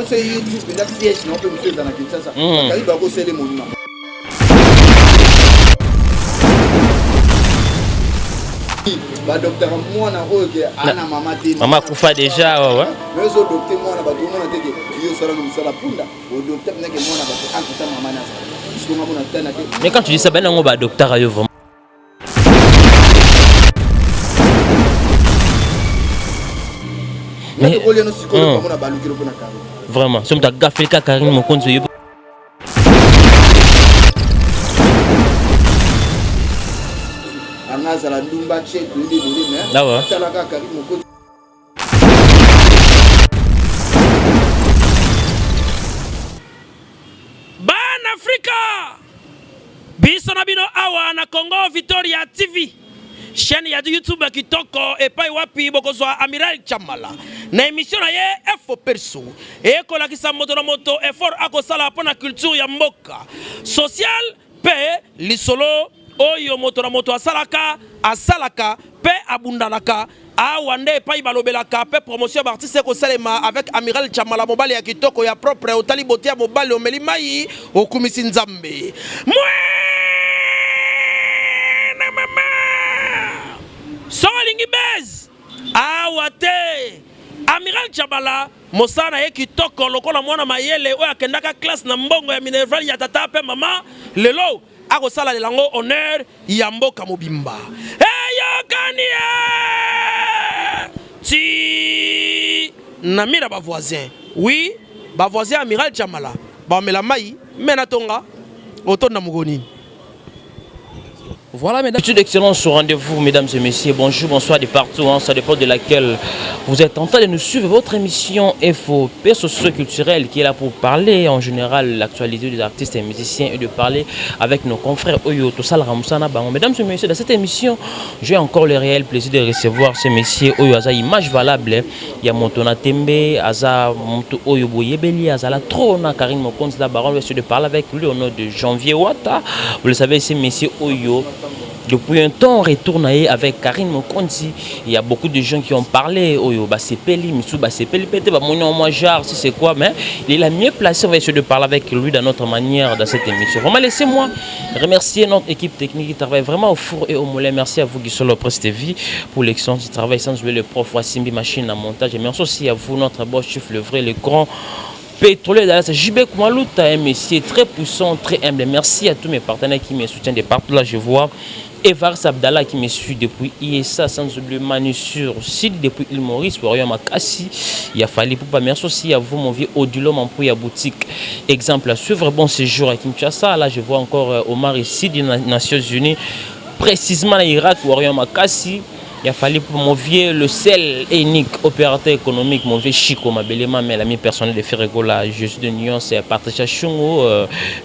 Soki YouTube mpenza siège na yo mpe mosusu eza na Kinshasa, bakali bakosele monument. Badoptaka mwana oyo ke ana mama te, mama akufa déjà, ouais. Mais ozodopte mwana bato, omona te ke yo osalaka mosala punda, odopte mpenza ke mwana bato entre ta mama nazala sikonga mona tana te. Mais quand tu dis ça, ben nango badoptaka yo vraiment. Mais tokoliano sikoyo bamona balukelo mpona Karine. Vraiment, soki moto agafeli kaka Karine Mokonzi oyo. Anga azala ndumba che toyebi ebele, mais Ah ouais. atalaka Karine Mokonzi. Bana Afrika, biso na bino awa na Congo Victoria TV, chaîne ya YouTube ya kitoko epai wapi bokozwa Amiral Chamala na émission na ye Efo Perso, ekolakisa moto na moto effort akosala mpo na culture ya mboka, social mpe lisolo oyo moto na moto asalaka mpe abundanaka. Awa nde epai balobelaka mpe promotion ya baartiste ekosalema avec Amiral Chamala, mobali ya kitoko ya propre. Otali bote ya mobali, omeli mai, okumisi Nzambe. Mwana mama, soki olingi base awa te, Amiral Chamala mosala na ye kitoko lokola mwana mayele oyo akendaka classe na mbongo ya minerval ya tata mpe mama, lelo akosala yango honneur ya mboka mobimba. Eyokani ye ti na mira bavoisin. Oui, bavoisin Amiral Chamala bamela mai me na tonga otonda mokoni. Voilà, mesdames, d'excellence au rendez-vous, mesdames et messieurs. Bonjour, bonsoir de partout, hein, ça dépend de laquelle vous êtes en train de nous suivre. Votre émission FOP socio-culturelle qui est là pour parler en général l'actualité des artistes et musiciens et de parler avec nos confrères oyo tosala mosala bango. Mesdames et messieurs, dans cette émission, j'ai encore le réel plaisir de recevoir ce monsieur oyo aza image valable. Il y a moto na tembe, aza moto oyo boyebeli, aza trop na Karine Mokonzi la baronne, de parler avec lui au nom de Janvier Wata. Vous le savez, c'est monsieur oyo depuis un temps, on retourne avec Karine Mokonzi. Il y a beaucoup de gens qui ont parlé. Oyo, basepeli, misusu basepeli, peut-être, bah, mon moi, genre, si c'est quoi, mais il est la mieux placé. On va essayer de parler avec lui dans notre manière, dans cette émission. Vraiment, laissez-moi remercier notre équipe technique qui travaille vraiment au four et au moulin. Merci à vous, Guissolo Presse TV, pour l'excellence du travail. Sans oublier le prof Wassimbi Machine à montage. Et merci aussi à vous, notre boss chef, le vrai, le grand pétrolier Dallas, JB Koumalouta, un monsieur très puissant, très humble. Merci à tous mes partenaires qui me soutiennent de partout. Là, je vois Evars Abdallah qui me suit depuis ISA, sans oublier Manu sur Sid depuis île Maurice, Warrior Makassi, il a fallu pour pas. Merci aussi à vous, mon vieux Odilo Mampouya Boutique. Exemple à suivre, bon séjour à Kinshasa. Là, je vois encore Omar ici des Nations Unies, précisément en Irak, Warrior Makassi. Il a fallu pour mon vieux, le sel unique opérateur économique, mon vieux Chico Mabelema, mais l'ami personnel de Ferregola, je suis de Nyon, c'est Patricia Chungo,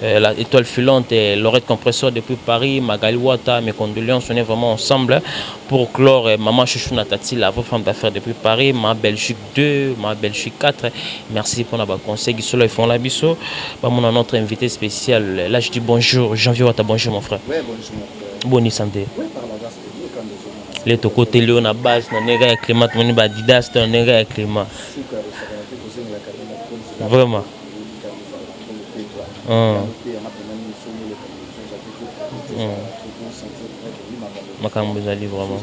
la étoile filante, et Laurette Compresseur depuis Paris, Magali Wata, mes condoléances, on est vraiment ensemble pour clore Maman Chouchou Natati, la vraie femme d'affaires depuis Paris, ma Belgique 2, ma Belgique 4. Merci pour notre conseil, qui sont là, ils font la biso. Bah, mon notre invité spécial, là je dis bonjour, Janvier Wata, bonjour mon frère. Ouais, bonjour mon frère. Bonne santé. Ouais, par la grâce de Dieu, quand nous sommes Le tokoteli oyo na base na ndenge ya climat, tomoni ba Adidas to na ndenge ya climat. Vraiment. Makambo ezali vraiment.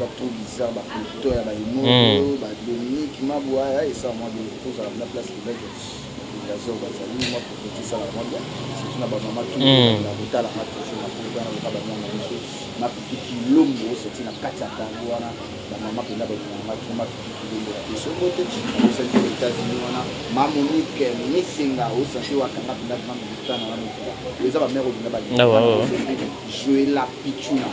Kilombo osoti na kati ya tango wana, bamama mpenza balinganga trop. Mafifi Kilombo na biso bote osali te États-Unis wana, ma Monique Misenga osanti wakanga mpenza vraiment mokutana wana, eza bamare oyo mpenza balinganga. Joela Pichuna,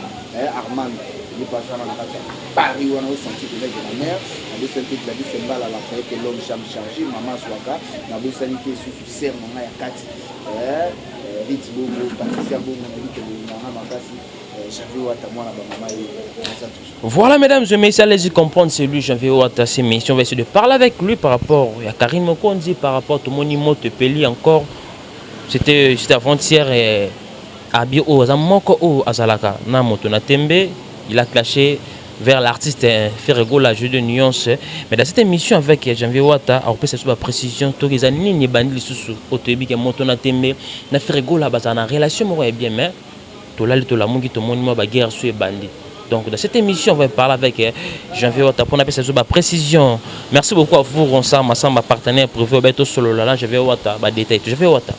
Armand ye pasana na kati ya Paris wana, osanti mpenza ke na mare. Nabosani te Gladys Mbala, la fayette, l'homme jam chargé, mama azwaka. Nabosani te susu sere na ngai ya kati, Rit Bongo, Patricia Bongo, nayebi ke bolinganga makasi. Janvier Wata, mwana bamama ye naza toujours. Voilà, mesdames et messieurs, allez-y comprendre, c'est lui, Janvier Wata, c'est mission. On va essayer de parler avec lui par rapport à Karine Mokonzi, par rapport au monument de Peli encore. C'était juste avant-hier, et Abi O, aza moko o azalaka na moto na tembe, il a clashé Vers l'artiste Ferre Gola, jeu de nuances. Mais dans cette émission avec Janvier Wata, akopesa biso ba précision to eza nini ebandi lisusu oyo toyebi ke moto na tembe na Ferre Gola bazala na relation moko ya bien, mais tolali tolamuki, tomoni mwa baguerre so ebandi. Donc dans cette émission, on va parler avec Janvier Wata pour apesa biso ba précision. Merci beaucoup à vous, Ronsard Massamba, partenaire privé Obeto Solola. Janvier Wata, ba détail. Janvier Wata,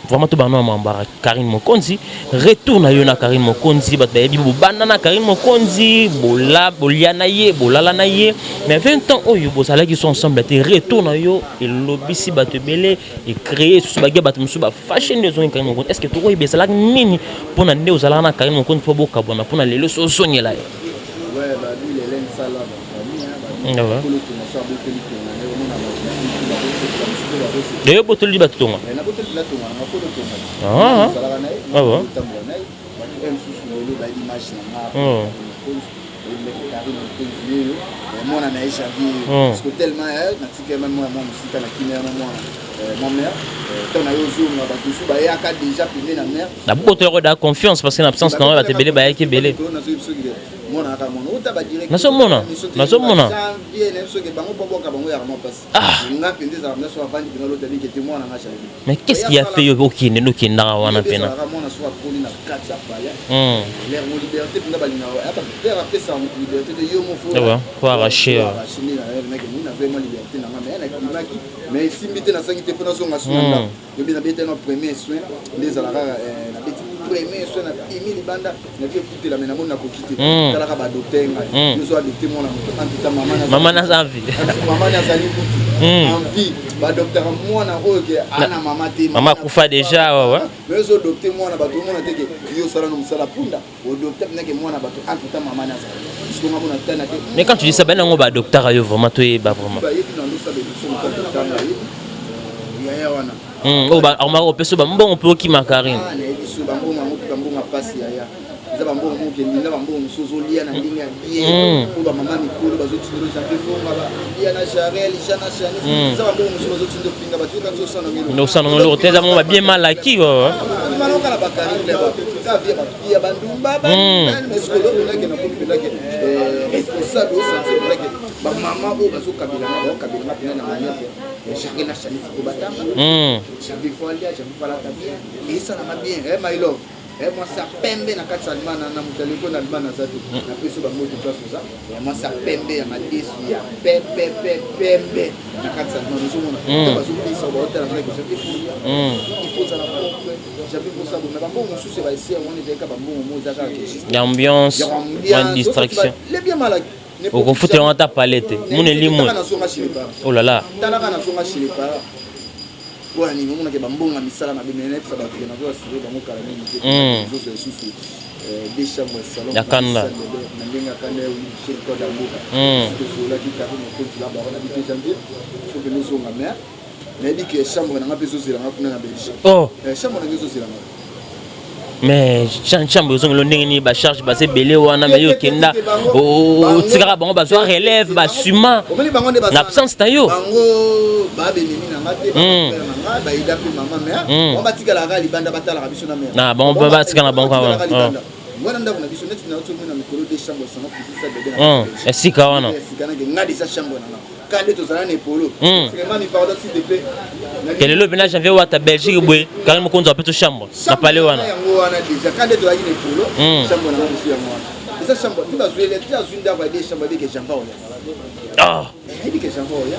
vraiment tobanda mambara Karine Mokonzi, retour na yo na Karine Mokonzi. Bato bayebi bobanda na Karine Mokonzi, bola bolia na ye, bolala na ye, mais 20 ans oyo bozalaki so ensemble te. Retour na yo elobisi bato ebele, ecréer susu bagia, bato mosusu bafâcher nde ozongi Karine Mokonzi. Est ce que tokoyeba ezalaki nini mpona nde ozalaka na Karine Mokonzi mpo bokabwana, mpona lelo so ozongela ye? Ouais, babi lele nsala bafamille bakolo tonga so aboteli tonga nde omona bato mosusu bakosepela. Deyo botoli bato tonga. Naboteli mpena tonga nanga, kolo tonga ozalaka na ye, otambola na ye. Bato oyo mosusu lelo bayebi image na nga, Karine Mokonzi oyo mwana na ye Janvier, parce que tellement natika mwa mwa mosika na kimia na mwana ma mère. Ntango na ye ozonga, bato mosusu bayaka déjà pembe na mère. Nabotoyako da confiance, parce que na absence na yo bato ebele bayaki ebele. Mwana kaka mwana ota badirect. Nazomona, nazomona. Janvier na soki bango mpo boka bango yaka mwa mpasi. Nga mpenza ezalaka mna so avandi mpena lotali kete mwana nga Janvier. Mais qu'est-ce qui a fait yo okende nde okendaka wana mpena? Ezalaka mwana so akoli na kati ya palais, l'air mo liberté mpenza balingaka père apesaka moto liberté te, yo mo faut arracher. Arracher nde nazwi mwa liberté nanga, mais nakimaki, mais esimbi te, nasangi te mpo nazonga so na ndako. Yobi nabeti na premier soin nde ezalaka, nabeti premier soin, napimi libanda, nabi efutela, me namoni nakoki te. Talaka badocteur ngai, yo so adopte mwana moto en tout mama. Mama naza envie. Mama nazali kutu envie, badocteur mwana oyo ke ana mama te. Mama akufa déjà, wawa. Mais ozo adopte mwana bato, omona te ke yo osala no mosala punda, odopte mpena ke mwana bato, entre temps mama nazali siko nga mona tana te. Mais quand tu dis ça, bana yango badocteur yo vraiment toyeba vraiment? Bayebi na ndosala émission, moto adocteur nga ayebi yaya wana. Oyo akomaka kopesa bambongo mpe okima Karine. Nayebi so bambongo yango mpe bambongo ya pasi yaya, eza bambongo moko okende na bambongo mosusu ozolia na ndenge ya bien, oyo bamama mikolo bazotindela Janvier fonga lia na Jarel, ja na Chanis. Eza bambongo mosusu bazotinda ofinga bato, yoka nzo osana ngo eloko te, eza mongo babien malaki. Maloka na bakarine ka vie ya bandumba, mais sikoyo pendake nakomi pendake responsable, osentir pendake bamama oyo bazokabelanga, baokabelanga mpena na manière Jarel na Chanis po batanga Janvier faut alia, Janvier faut alata bien, esalanga bien. My love, mwasi ya pembe na kati ya Allemagne, na moto aleko na Allemagne aza te, napesi bango te place oza mwasi ya pembe ya madesu ya pepepe pembe na kati ya Allemagne. Ozomona bazopesa baotala ngaki Janvier faut lia, il faut ozala propre, Janvier faut osala na bambongo mosusu ya baeser wana, ezalika bambongo mo eza kaka juste ya ambiance, mwa distraction. Le bien malaki. Okofutela ngo ata pale te, muna elimu. Nazonga chez les parents. Oh là là. Talaka, nazonga chez les parents mpona nini? Omonake bambongo ya misala mabe, me nayebisa bato ke nazo assurer bango kala mingi te, ozozwa lisusu deux chambre salon. Ya kanda. Na ndenge ya kanda ya Michel Code ya mboka. Tosololaki Karine Mokonzi la baron na bite Janvier, faut que nozonga, mais nayebi ke chambre nanga mpe ezozelanga kuna na Belgique. Oh. Chambre nanga ezozelanga. Mais chambre ozongela ndenge nini? Bacharge baza ebele wana, mais yo okenda, otikaka bango bazwa relève, basuma Omoni bango nde na absence na yo. Bango babenemi na nga te, bafrère na nga bayida mpe mama, mais bango batikalaka libanda, batalaka biso na mare. Na bango batika na bango wana. Wana ndako na biso neti na otomona mikolo de chambre sango pusisa bebe na Esika wana. Esika nake nga déjà chambre na nga ka nde tozala na epolo. Vraiment, mi pardon s'il te plaît. Kelelo mpena Janvier Wata Belgique boye, Karine Mokonzi ape to chambre na pale wana. Yango wana déjà ka nde tozalaki na epolo, chambre na nga mosu yango wana eza chambre ti bazwele ti azwi ndako ya de chambre, ayebike Janvier oya. Ayebike Janvier oya,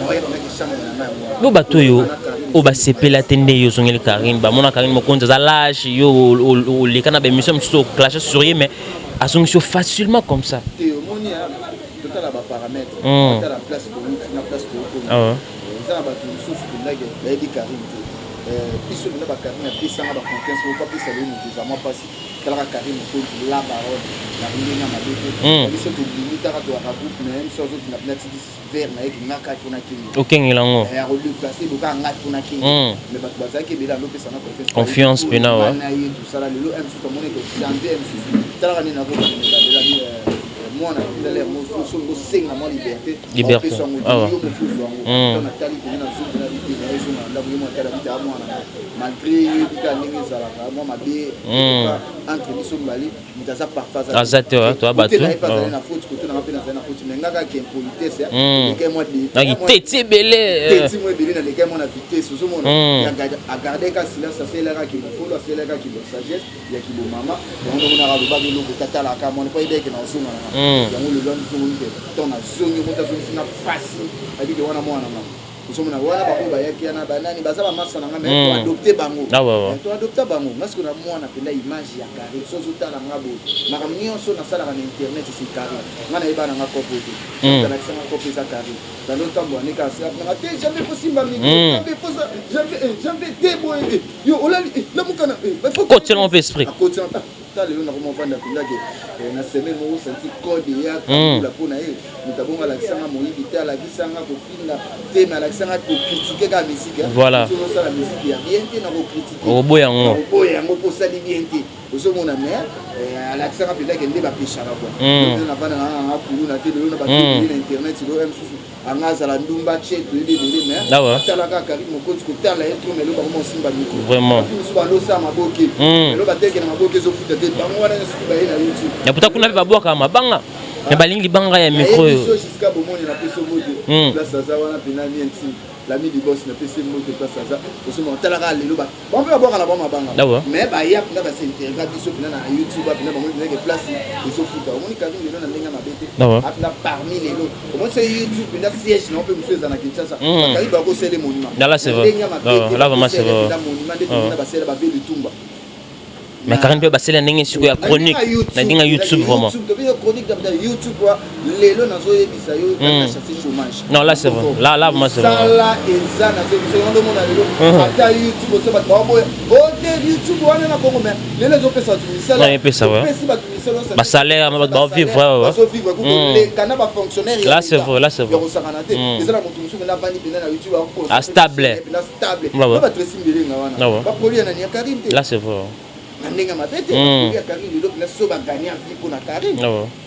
oyebakaki chambre na nga yango wana. Bo bato oyo oyo basepela te nde yo ozongeli Karine, bamona Karine Mokonzi aza lâche, yo oleka na baémission mosusu oclashe sur ye, mais azongisi yo facilement comme ça. Te, omoni, totala baparamètre, totala place touti na place tookoma. Eza na bato mosusu mpendake bayebi Karine te. Biso mpenza bakarine apesanga baconfiance moko apesa lelo moto eza mwa mpasi. Talaka Karine Mokonzi la baronne na ndenge ya mabe te. Biso tobimi taka toyaka groupe na ye, biso azotinda mpena tiki vere na ye ki nga kati mpona kenge. Okengela yango. Akodéplace boka nga mpona kenge, mais bato bazalaki ebele, andopesanga confiance. Confiance mpena wa. Na ye tosala lelo mosusu amoni ke Janvier mosusu talaka nini nakobalela mwana ndalere mosusu osenga mwa liberté. Liberté. Yo mosusu yango natali pene na zumbi. Na ezonga na ndako, ye mwa tala bita mwana, malgré yebi kaka ndenge ezalaka mwa mabe entre biso mibale. Moto aza parfait aza te, to bato. Na ye mpe azali na faute, koto nanga mpe nazali na faute, mais nga kaka impolitesse elekai mwa. Teti ebele. Teti mwa ebele, nalekai mwa na vitesse. Ozomona, agarde ka silence, asalelaka kimofolo, asalelaka kibo sagesse ya kibomama. Yango ndomonaka alobaka eloko tatalaka mwana mpo ayebeke na ozonga nanga. Yango lelo azongi te, ntango nazongi moto azongisi nga fasi, ayebike wana mwana nanga. Ozomona wana bango bayaki wana, banani baza bamasa na nga, mais toadopte bango, toadopta bango. Nga sikoyo na mwana mpenza image ya carré. So ozotala nga boye, makambo nyonso nasalaka na internet, c'est carré. Nga nayeba na nga kopo te, alakisa nga kopo eza carré. Bando ntambo aneka nanga te, jamais kosimba micro, jamais, jamais te boye. Yo olali lamukana. Kotiela mpe esprit. Akotiela. Ta lelo nakoma ovanda mpendake na semaine moko santi code eyaka mbula mpo na ye. Moto abongo alakisanga moyibi te, alakisanga kofinga te, mais alakisanga kocritiquer kaka musique. Ozosala musique ya bien te, na kocritiquer. Oboya yango. Oboya yango mpo osali bien te. Ozomona, mais alakisanga mpendake nde bapeshaka kua. Navanda nanga kuluna te. Lelo na bato na internet, lelo mosusu anga azala ndumba tie, toyebi ebele, mais atalaka Karine Mokonzi, kotala ye trop. Lelo bakoma osimba micro, mosusu bandosala maboke. Lelo bateke na maboke, ezofuta te. Bango wana nyonso baye na YouTube. Ya puta kuna mpe babwakaka mabanga, me balingi libanga ya micro oyo. Jusqu'à bomoni, napesi mbote place aza wana mpena mienti, l'ami du boss, napesi mbote place aza. Osomona, otalaka lelo, bango mpe babwaka na bango mabanga, mais baya mpena bas'intégrer biso mpena na YouTube mpena. Bango mpena ke place ezofuta. Omoni Karine lelo na ndenge mabe te, apena parmi lelo omoni so YouTube mpena siège nango mpe mosusu eza na Kinshasa. Bakari bakosele monument. Ndenge mabe te, monument nde tomona basele babe lutumba. Mais Karine mpe basala ndenge sikoyo ya chronique na ndenge ya YouTube vraiment. Tobenge chronique na YouTube wa lelo, nazoyebisa yo, chasse chômage. Non, là c'est vrai, là là vraiment c'est vrai. Sala eza, nazoyebisa yo, ndomona lelo ata YouTube oso bato baoboya ote YouTube wana na Congo, mais lelo ezopesa bato misala. Epesa. Epesi bato misala. Basalaire, bato baovivre. Bazovivre koleka na bafonctionnaire. Là c'est vrai, là c'est vrai. Ya kosakana te. Eza na moto mosusu mpena avandi mpena na YouTube. Stable. Stable. Bato esimbelenga wana baproduit ya nani? Ya Karine te. Là c'est vrai. Na ndenge mabe te, baproduit ya Karine lelo mpena so bagagner vie mpo na Karine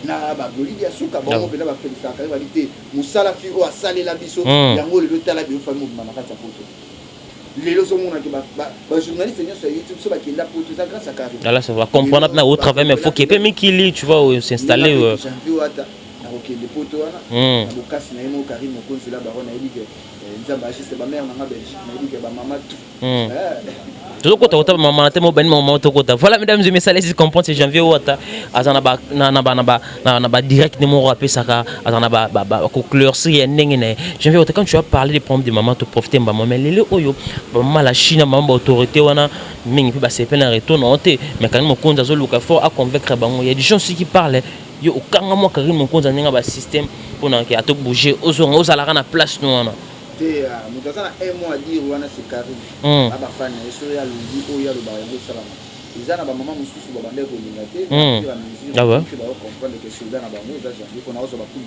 na baglolidi ya suka. Bango mpena bafelisaka Karine, babi te mosala fi oyo asalela biso yango. Lelo tala biyo, famille mobima na kati ya poto. Lelo ozomonake bajournaliste nyonso ya YouTube so bakenda poto, eza grâce à Karine. Là ça va comprendre na au travail, mais faut qu'il y ait mikili, tu vois, s'installer. Janvier ata nakokende poto wana na bokasi na ye moko Karine Mokonzi la baron. Nayebi ke Nzambe agiste bamare nanga Belgique, nayebi ke bamama tout. Tozokota kota mama te, mobani mama tokota. Voilà, mesdames et messieurs, laissez comprendre, c'est Janvier Wata aza na ba na ba na ba na ba direct ne moko apesaka, aza na ba ba koclaircir ya ndenge na ye. Janvier Wata, quand tu as parlé des problèmes de maman, to profiter mama, mais lelo oyo bamama la Chine, mama ba autorité wana mingi mpe basepe na retour na te, mais Karine Mokonzi azoluka fort à convaincre bango. Il y a des gens aussi qui parlent, yo okanga mwa Karine Mokonzi ndenge ba système mpona ke ato bouger, ozonga ozalaka na place no wana. Te, moto aza na un mot à dire wana, c'est Karine. Na bafani na ye, so alobi oyo alobaka, yango esalama. Eza na bamama mosusu babandaki kolinga te, mesure baocomprendre ke soldat na bango eza Janvier, mpona ozwa bacoup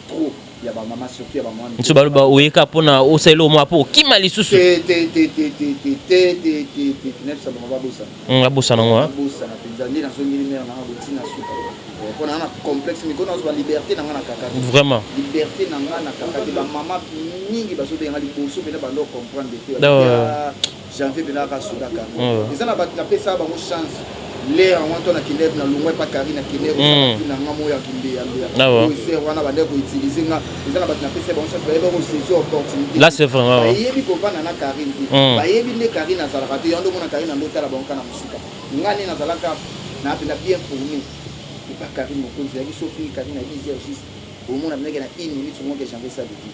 trop ya bamama, surtout ya bamama. Mosusu baloba oyeka mpona osalela omwa mpo okima lisusu. Te te te te te te te te te te te, nayebisa bango babosana. Babosana ngo. Babosana mpenza. Nde nazongeli mare nanga botina suka mpo na nga na complexe mikolo, nazwa liberté na nga na kaka te. Liberté na nga na kaka te. Bamama mingi bazobenga liboso mpena bando comprendre te. Janvier mpena kaka soda Karine. Eza na bato napesaka bango chance lere yango to nakende na longwa epa Karine, nakende kosala na nga moyo ya kimbeyambeya oyo wana bandeki koutiliser nga. Eza na bato napesa bango chance, bayebi kosaisir opportunité. Là c'est vrai. Bayebi kovanda na Karine te, bayebi nde Karine azalaka te. Yango omona Karine ando otala bango kaka na mosika. Nga nde nazalaka na mpenza bien formé epa Karine Mokonzi. Ezalaki soki Karine na 10 heures juste, omona mpenzaki na une minute omonke Janvier Sadiki.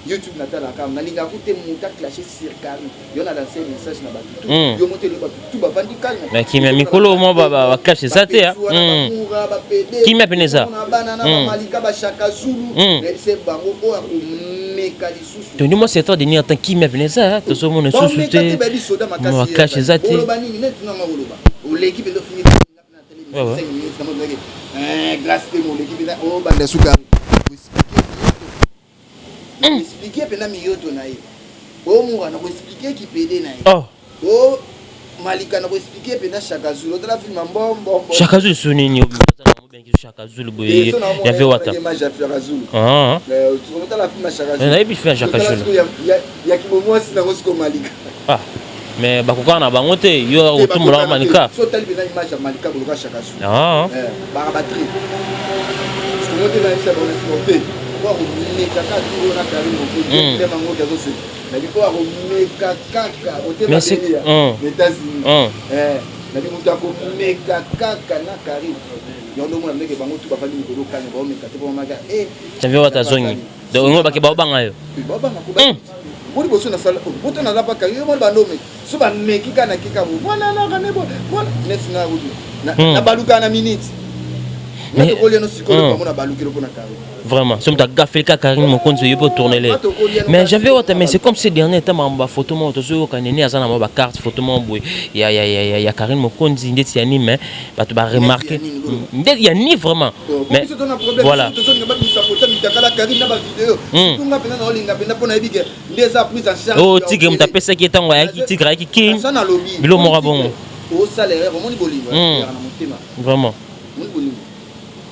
YouTube natalaka, nalingaka te moto aclashe sur Karine. Yo na lance message na bato tu, yo moto elobi, bato tu bavandi calme. Na kimia mikolo mwa baclash eza te. Kimia pene eza. Bana na bamalika, bashaka Zulu, nayebise bango oyo akomeka lisusu. Tondi mwa secteur de ata kimia pene eza, tozomona lisusu te. Bayebi soda. Baclash eza te. Oloba nini? Neti nanga oloba oleki mpenza, ofingi 5 minutes, grâce te, moleki mpenza obanda suka. Expliquer mpena miyoto na ye, omura na koexpliquer kipede na ye, o malika na koexpliquer mpena Shaka Zulu. Otala film ya mbombombo. Shaka Zulu su nini? Shaka Zulu boye ya Wata. Ah. Nayebi film ya Shaka Zulu. Ya kimomwasi nango siko Malika. Ah. Mais bakokaka na bango te, yo otombolaka Malika. So tali bena image ya Malika boloka Shaka Zulu. Ah. Eh, baka batri. Sikomo te na isa bango siko te. Ko akomeka kaka turo na Karine Mokonzi. Nde mango ki azoseka. Nabi oyo akomeka kaka otema belia na États-Unis. Eh, nabi moto akomeka kaka na Karine. Yango omona ndenge bango tu bafandi mikolo kanya baomeka te mpo mamaka eh. Janvier Wata azongi. Donc ngo bake baobanga yo. Baobanga ko boni boso na sala boto na lapa yo mona bando me so ba meki kana kika bo mwana na kana bo mwana neti na rudu na baluka na minute. Mais tokolia no sikoyo pamona balukelo mpona Karine. Vraiment, soki moto agafeli kaka Karine Mokonzi, yo mpe otournele. Mais j'avais Wata, mais c'est comme ces derniers temps makambo bafoto moko tozoyoka nene aza na mwa bacarte photo moko boye ya Karine Mokonzi ndeti ya nini, mais bato baremarke ndeti ya ni vraiment. Mais voilà, oh, tigre moto apesaki ye ntango ayaki, tigre ayaki king bilo moko bongo. Osala erreur, omoni bolingo na motema. Vraiment. Omoni bolingo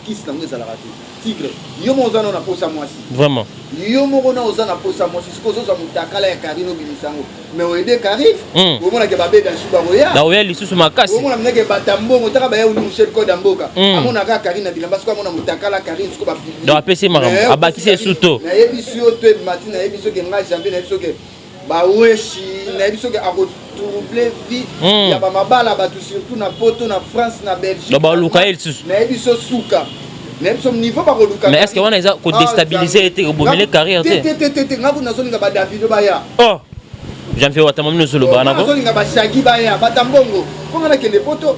kisi nango ezalaka te. Tigre, yo moko oza nao na posa mwasi. Vraiment. Yo moko na oza na posa mwasi, sikoyo ozozwa motakala ya Karine, obimisa yango, mais oede Karine, omonake babeda su bakoya. Bakoya lisusu makasi. Omona ndenge bata mbongo taka baya uli Michel Code ya mboka, amonaka Karine na bilamba, sikoyo amona motakala Karine, sikoyo bapublie. Donc apesi makambo, abakisi esu to. Nayebi si yo te mati, nayebi soki ngai Janvier, nayebi soki baweshi, nayebi soki akotrouble vie ya bamabala bato, surtout na Poto, na France, na Belgique. Donc baluka ye lisusu. Nayebi so suka, nayebi so niveau bakoluka. Mais est ce que wana eza kodéstabiliser ye te, kobomele carrière te? Te, te, te, te. Nga kuna nazolinga baDavido baya. Oh, Janvier Wata, mami nozoloba nako nazolinga bashagi baya, bata mbongo mpo nga nakende Poto.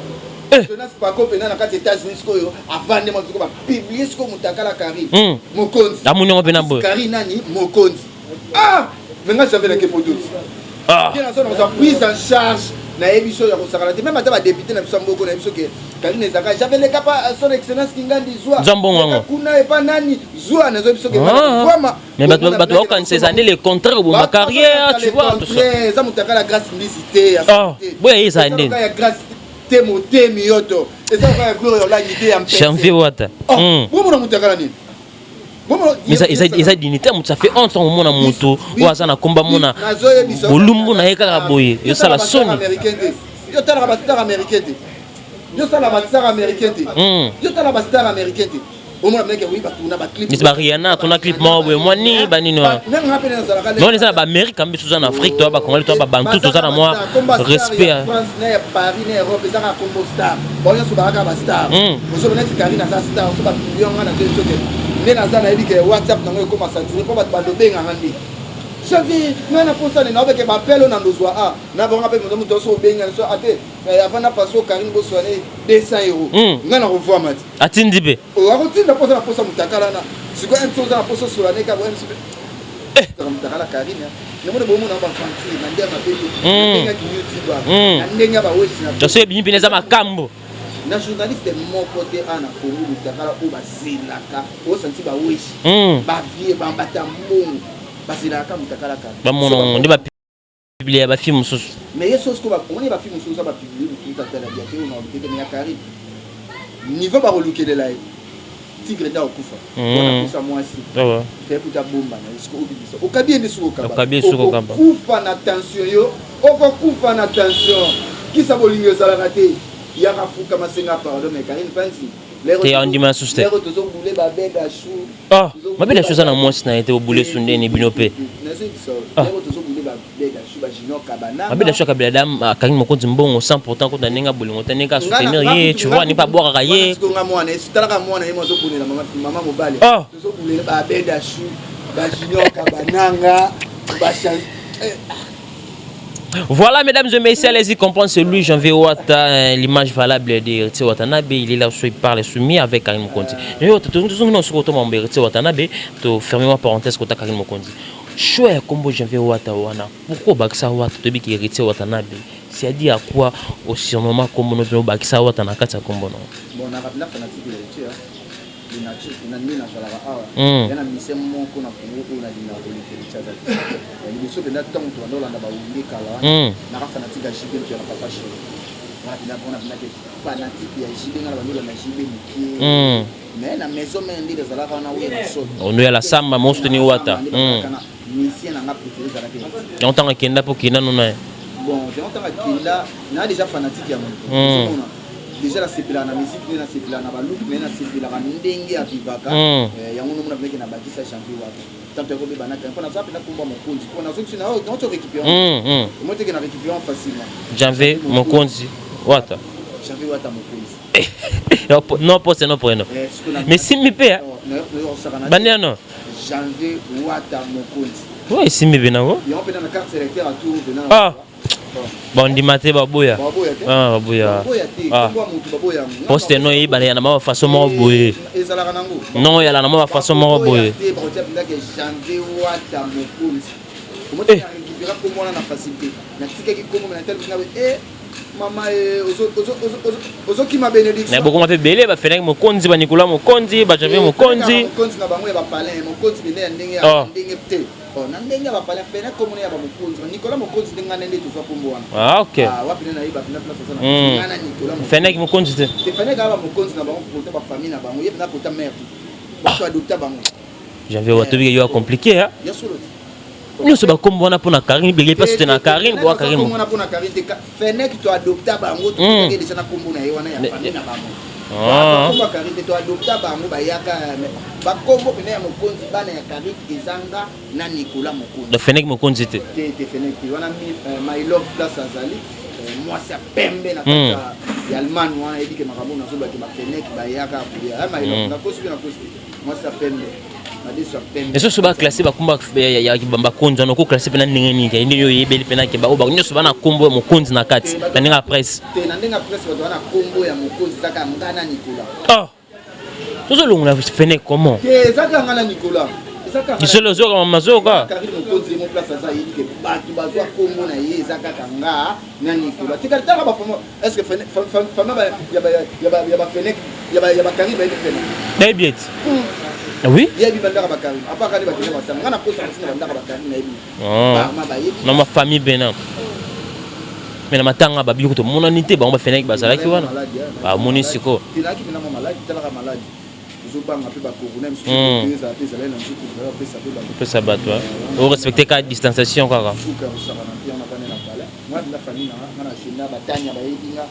Jonas Pako mpena na kati ya États-Unis sikoyo avande mwa sikoyo, bapublie sikoyo motakala Karine Mokonzi. Amoni yango mpena boye. Karine nani Mokonzi. Ah, mais nga Janvier nake Poto ti te, nazo na kozwa prise en charge. Nayebi so ya kosakana te, même ata badéputé na biso ya mboko, nayebi so ke Karine ezalaka Janvier leka pa son excellence Kingandi, zwa. Zwa mbongo yango. Kuna epa nani, zwa. Nazoyebi so ke vraiment. Mais bato baokanisa eza nde le contraire, oboma carrière, tu vois, tout ça. Eza motakala Grâce Mbisi te. Boya ye ezala ndeni. Ya Grâce te, motemi yo to eza kaka ya Gloire Olangi te ya. Janvier Wata. Bomona motakala nini? Mais eza dignité ya moto, ça fait honte ntango omona moto oyo aza na komba, mona bolumbu na ye kaka boye, ezosala soni. Yo talaka bastar américain te? Yo sala bastar américain te? Yo tala bastar américain te, omona meke oyi batuna baclip. Neti baRihanna atona clip moko boye, mwa nini banini wana. Nga mpe nazalaka. Mais wana eza na baAmérique, ambi biso toza na Afrique, toza bacongolais, toza babantu, toza na mwa respect. France na ya Paris na Europe eza kaka kombo star, bango nyonso bakaka bastar. Ozoba neti Karine aza star, so bapublie nga, nazoyebi soki nde naza, nayebi ke WhatsApp nango ekoma saturé mpo bato bandobenganga nde Janvier ngai na posane naobeke bapele na ndozwa a na bango mpe moto moto so obenga so ate avant na paso Karine boswane 200 euro, ngai na kovwama ti. Atindi mpe. Akotinda mposa na posa motakala na sikoyo mc oza na posa osola ne kaka mc motakala Karine namoni bomona baventure na ndenge ya mabe te, na ndenge ya kiyoutube, na ndenge ya baweshi na So ebimi mpena eza makambo. Na journaliste moko te a na Congo motakala oyo bazelaka osanti baweshi, bavie bambata mbongo bazelaka motakala kaka. Bamona nde bapublie ya bafilme mosusu. Mais ye so sikoyo omoni bafilme mosusu oza bapublie mosusu atala bia te oyo na olukete, mais ya Karine niveau bakolukelela ye, tigre nde akokufa mpona kosa mwasi fe kuta bomba na ye. Sikoyo obimisa, okabi ye nde soki okaba. Okokufa na tension, yo okokufa na tension. Kisa bolingo ezalaka te, yaka fuka masenga pardon, mais Karine Panzi. Te, andima susu te. Lero tozobule babeda shu. Ah, mabeda shu eza na mwasi na ye te, obule su ndeni bino mpe. Nazoyebisa, lero tozobule babeda shu, bajunior Kabana. Mabeda shu akabela da akangi Mokonzi mbongo sans pourtant kota ndenge bolingo te, ndenge asoutenir ye, tu vois, nipa abwakaka ye. Nga mwana talaka mwana ye mo azobunela mama mobali. Tozobulela babeda shu, bajunior Kabananga, bachange. Voilà, mesdames et messieurs, allez-y comprendre, c'est lui, Janvier Wata, l'image valable de Héritier Watanabe. Il est là, il parle soumis avec Karim Mokonzi. Janvier Wata, tout le monde se Héritier Watanabe, to fermer ma parenthèse côté Karim Mokonzi. Choix ya kombo Janvier Wata wana. Pourquoi bakisa Wata to biki Héritier Watanabe? C'est-à-dire à quoi au surnom kombo no bakisa Wata na kati ya kombo no? Bon, na na fanatique ya Héritier, na nde nazalaka awa ya na mise moko na Kongo oyo nalingaka koleka Héritier aza te. Ya liboso mpenza, ntango tobanda olanda bawenge kala wana, naka fanatique ya JB Mpiana, Papa Chéri. Wana mpenza, mpona mpenza ke fanatique ya JB, nga na bandolanda JB mokie. Mais na Maison Mère nde ezalaka wana, Werrason. Ondo ya la samba mosuteni Wata. Musicien na nga préféré ezalaki. Yango ntango akenda mpo okenda no na ye? Bon, yango ntango akenda, naa déjà fanatique ya moto. Ozomona déjà nasepelaka na musique nde, nasepelaka na baluki naye, nasepelaka ndenge avivaka. Yango nomona mpeke na bakisa Janvier Wata tanto yakobeba na mpo naza mpena komba mokonzi mpo nazongisi nauti récupérant. Omoi teke na récupérant facilement. Janvier Mokonzi Wata. Janvier Wata Mokonzi. Non, poste no prénom. Mais simbi mpe bandi ano. Janvier Wata Mokonzi. O esimbi mpe nango. Yango mpena na carte électeur atour mpena. Ah, bandima te, baboya. Baboya te. Ah, baboya. Baboya te. Ah. Kombo ya motu baboya yango. Poste no eyebana ya na mwa bafaçon moko boye. Ezalaka nango. Non, oyala na mwa bafaçon moko boye. Te, bakotia mpenzake Janvier Wata Mokonzi. Eh. Omoti récupéra kombo wana na facilité. Natikaki kombo me natali mpena e mama ozokima bénédiction. Na bokoma mpe ebele bafenaki Mokonzi, banikola Mokonzi, bajanvier Mokonzi. Mokonzi na bango ya bapalin, mokonzi pene ya ndenge ya Oh. ndenge te. Oh, na ndenge ya bapalin pene komona ya bamokonzi, Nikola Mokonzi, ndenge ngana nde tozwa kombo wana. Ah, ok. Ah, wapi nde nayeba mpena place aza na ngana Nikola Mokonzi. Fenaki Mokonzi te. Te, feneki kaka bamokonzi na bango kota bafamille na bango, ye mpena kota mare te, bato adopta bango. Janvier Wata, tobiki yo ya compliqué. Ya solo te. Nyonso bakombo wana mpona Karine bele mpasi te na Karine boa Karine. Wana mpona Karine te, feneki to adopta bango, tokotaki déjà na kombo na ye wana ya famille na bango. Ah. Bakombo ya Karine te, to adopta bango, bayaka bakombo pene ya mokonzi, bana ya Karine ezanga na Nikola Mokonzi. Donc Feneki Mokonzi te. Te te, feneki te wana. My Love, place azali, mwasi ya pembe na kati ya Allemagne wana, yebi ke makambo nazobake bafeneki bayaka koya. My Love, nakosi mpe nakosi te, mwasi ya pembe, madeso ya pembe. Esoso baclasse bakomba ya bakonzi wana, okoclasse mpena ndenge nini? Ke ndenge oyebeli mpena ke baoyo nyonso bana kombo ya mokonzi na kati na ndenge ya presse? Te, na ndenge ya presse, bato wana kombo ya mokonzi ezaka nga na Nikola. Oh, tozolongola Fenek comment? Te, ezaka nga na Nikola, ezaka nga. Lisolo ozoka mazoka. Karine Mokonzi mo place aza, ayebi ke bato bazwa kombo na ye eza kaka nga na Nikola. Tikali taka bafama, est ce que fama ya bafenek ya bakarine bayebi Fenek? Nayebi ete oui. Yebi bandaka bakarine apaka nde bakende basanga nga na posa mosi na bandaka bakarine, nayebi barma bayebi. Na mafamille mpena me na matanga babiloko tomonani te, bango bafeneki bazalaki wana, bamoni sikoyo. Tenaki mpena mwa maladi, talaka maladi ozobanga mpe bacorona mosusu ezala mpe ezalaki na nzoto, ezala opesa mpe bato. Opesa bato, orespecte kaka distanciation kaka. Suka kosakana mpe wana vande na palais, nga mpenza famille nanga, nga na gena batania bayebi nga,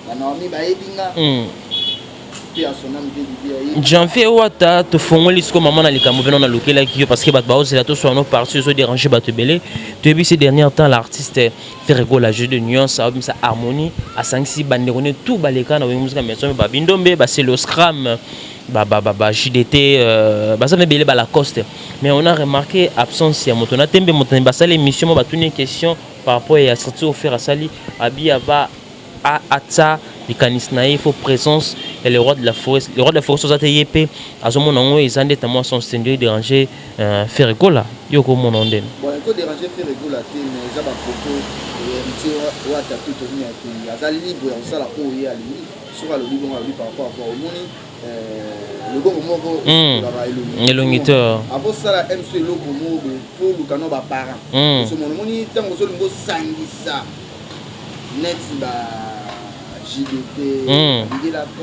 banaomi bayebi nga mpe ya sonami mpe bibi ayebi. Janvier Wata, tofongoli sikoyo mama na likambo mpena nalukelaki yo, parce que bato baozela toswana no parti ozodérange bato ebele. Toyebi ces derniers temps l'artiste Ferre Gola, jeu de nuance, aobimisa harmonie, asangisi bandeko ne tout baleka na Wenge Musica Maison, babindombe, baselo scram, ba JDT, baza mpe ebele, balacoste. Mais on a remarqué absence ya moto na tembe. Moto basali émission mo, batuni question par rapport ya sortie oyo Ferre asali, abi ava atia likanisi na ye, faut présence ya le roi de la forêt. Le roi de la forêt oza te, ye mpe azomona yango eza nde ta mwa sens te, nde déranger Ferre Gola. Yo komona ngo ndeni? Bon, ekodérange Ferre Gola te, mais eza bapropos Héritier Wata to toni ya kengi, aza libre ya kosala oyo ye alingi. Soki alobi bongo, alobi par rapport à omoni loboko moko esukolaka elongi. Elongi te. Avosala mso eloko moko boye po oluka no baparent. Osomona, omoni ntango ozolinga osangisa neti ba JDT,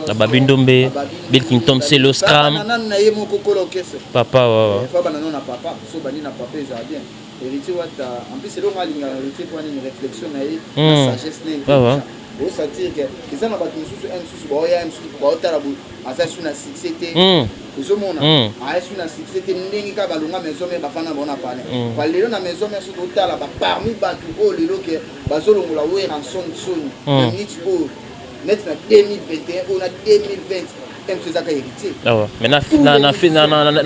Na babindombe, Bill Clinton, Celo Scram. Nanu na ye moko kola orchestre. Papa wa. Fa bana no na papa so bandi na papa, ezala bien. Héritier Wata, en plus elongo alingaka Héritier mpo nini? Réflexion na ye na sagesse na ye. Osentir ke eza na bato mosusu mosusu baoya, mosusu baotala boye, aza su na succès te. Ozomona aya su na succès te, ndenge kaka balonga Maison Mère, bafanda bango na palais. Balelo na Maison Mère, soki otala baparmi bato oyo lelo ke bazolongola Werrason soni na minute oyo, neti na 2021 oyo na 2020, mso ezaka Héritier. Ah ouais. Mais na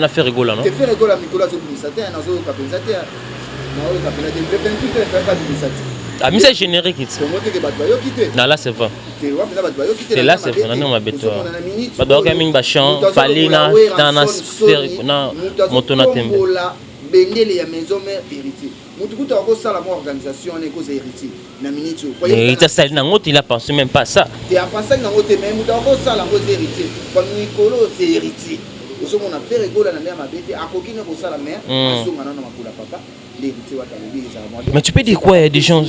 Ferre Gola, non? Te, Ferre Gola mikolo azobimisa te, nazoyoka mpenza te, nayoka mpenza te. Le 28 efaka abimisa te. Amisa générique it. Kongo teke bato bayoki te. Non, là c'est vrai. Te, wa mpenza bato bayoki te. Te, là c'est vrai, na mabe to. Bato bayoka mingi bachant Fally na Ferre na moto na tembe. Moto bendele ya Maison Mère, Héritier. Motu kuta akosala mwa organisation wana ekoza Héritier na minute oyo. Héritier asali nango te, il a pensé même pas ça. Te, apensaki nango te, mais moto akosala yango eza Héritier. Ba mikolo c'est Héritier. Ozomona Ferre Gola na ndenge ya mabe te, akoki ne kosala, mais azonga nano makolo ya papa nde Héritier Wata alobi ezala mwa bien. Mais tu peux dire quoi? Il y a des gens,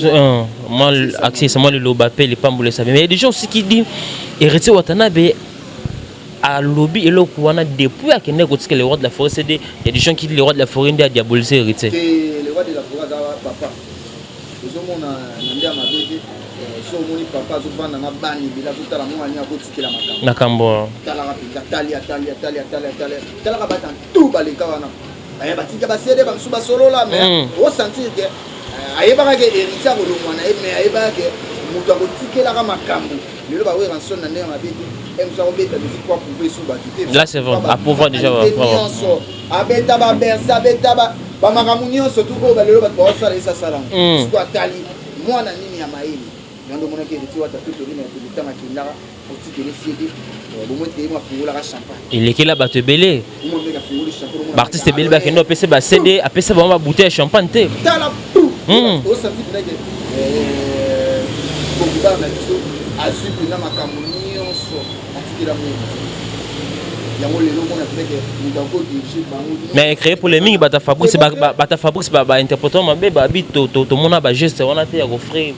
moi, accessoirement, le Lobapé, les Pamboulé, ça. Mais il y a des gens aussi qui disent, Héritier Watanabe, alobi eloko wana depuis akende kotika le roi de la forêt CD. Il y a des gens qui disent le roi de la forêt nde adiabolise Héritier. Te, le roi de la forêt aza papa. Ozomona, na nde ya mabe te, so omoni papa azovanda na bana ebele, azotala mwana nini akotikela makambo. Makambo. Talaka mpenza, tali, atali, atali, atali, atali, talaka bata tu baleka wana, batika baCD, bamosusu basolola, mais osentir ke ayebaka ke Héritier akolongwa na ye, mais ayebaka ke moto akotikelaka makambo lelo baWerrason na ndenge mabe te, mosu akobeta musique po aprouver esu bato te. Là, c'est vrai. Aprouver déjà, nyonso abeta, baBercy abeta, bamakambo nyonso tu oyo balelo bato baosala, esasala yango. Siko atali mwana nini ya mayele, yango omonaki Héritier Wata to torino ya tolitanga akendaka kotikele CD bomoi te, mo afungolaka champagne. Elekela bato ebele. Omoi mpe afungoli champagne. Baartiste ebele bakende, apesa baCD, apesa bango babouteille ya champagne te. Tala, osanti mpena ke bokubana na biso azwi mpena makambo nyonso atikela mo yango. Lelo omona mpena ke moto akodirige bango. Mais créer polémique, bata Fabrice, bata Fabrice bainterpréter mabe, babi tomona bageste wana te ya kofrire.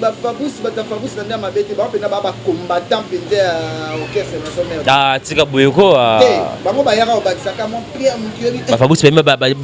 Bafabrice, bata Fabrice na nde ya mabe te, bango mpena baa bacombattant mpenza ya orchestre Maison Mère. Tika boye ko. Te, bango bayaka kobakisaka mwa pierre motu yebi. Bafabrice bayembi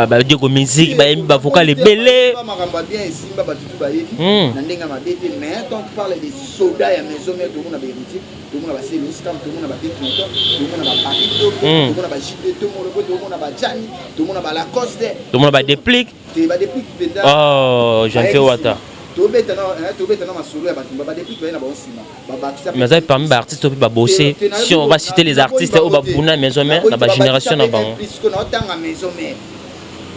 badiego musique, bayembi bavocal ebele. Makambo ya bien esimba, bato tu bayebi na ndenge ya mabe te. Mais quand on parle de soda ya Maison Mère, tomona baHéritier, tomona baCeleo Scan, tomona baBill Clinton, tomona baParis, tomona baJP Tomolo, tomona baJani, tomona baLacoste. Tomona baDéplique. Te, baDéplique mpenza. Oh, Janvier Wata. Tobeta na masolo ya bato, baDéplique baye na bango nsima, babakisa. Mais azali parmi baartiste oyo mpe babose. Si on va citer les artistes oyo babuna Maison Mère na bagénération na bango, puisque naotanga Maison Mère.